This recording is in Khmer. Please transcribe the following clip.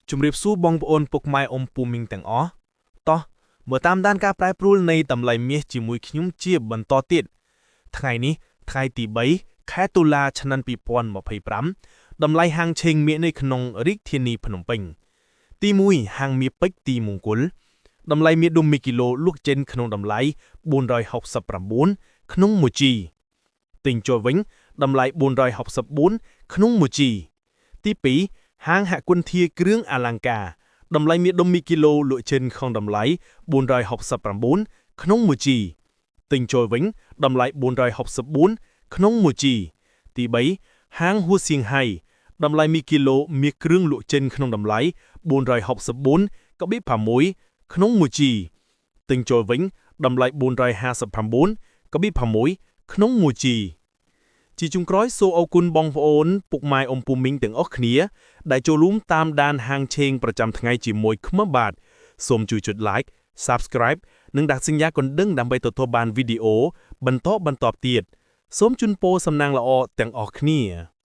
ជំរាបសួរបងប្អូនពុកម៉ែអ៊ំពូមីងទាំងអស់តោះមើលតាមដានការប្រែប្រួលនៃតម្លៃមាសជាមួយខ្ញុំជាបន្តទៀតថ្ងៃនេះថ្ងៃទី3ខែតុលាឆ្នាំ2025តម្លៃហាងឆេងមាសនៅក្នុងរាជធានីភ្នំពេញទី1ហាងមាសពេជ្រទីមង្គលតម្លៃមាសដុំ1គីឡូលក់ចេញក្នុងតម្លៃ469ក្នុងមួយជីទិញចូលវិញតម្លៃ464ក្នុងមួយជីទី2ហាងហគុន្ធាគ្រឿងអលង្ការតម្លៃមាសដុំ1គីឡូលក់ចេញក្នុងតម្លៃ469ក្នុងមួយជីទិញចូលវិញតម្លៃ464ក្នុងមួយជីទី3ហាងហួសៀងហៃតម្លៃ1គីឡូមាសគ្រឿងលក់ចេញក្នុងតម្លៃ464.6ក្នុងមួយជីទិញចូលវិញតម្លៃ459.6ក្នុងមួយជីជាចុងក្រោយសូមអរគុណបងប្អូនពុកម៉ែអ៊ំពូមីងទាំងអស់គ្នាដែលចូលរួមតាមដានហាងឆេងប្រចាំថ្ងៃជាមួយខ្ញុំបាទសូមជួយចុច Like Subscribe និងដាក់សញ្ញាកណ្ដឹងដើម្បីទទួលបានវីដេអូបន្តបន្តទៀតសូមជូនពរសំណាងល្អទាំងអស់គ្នា។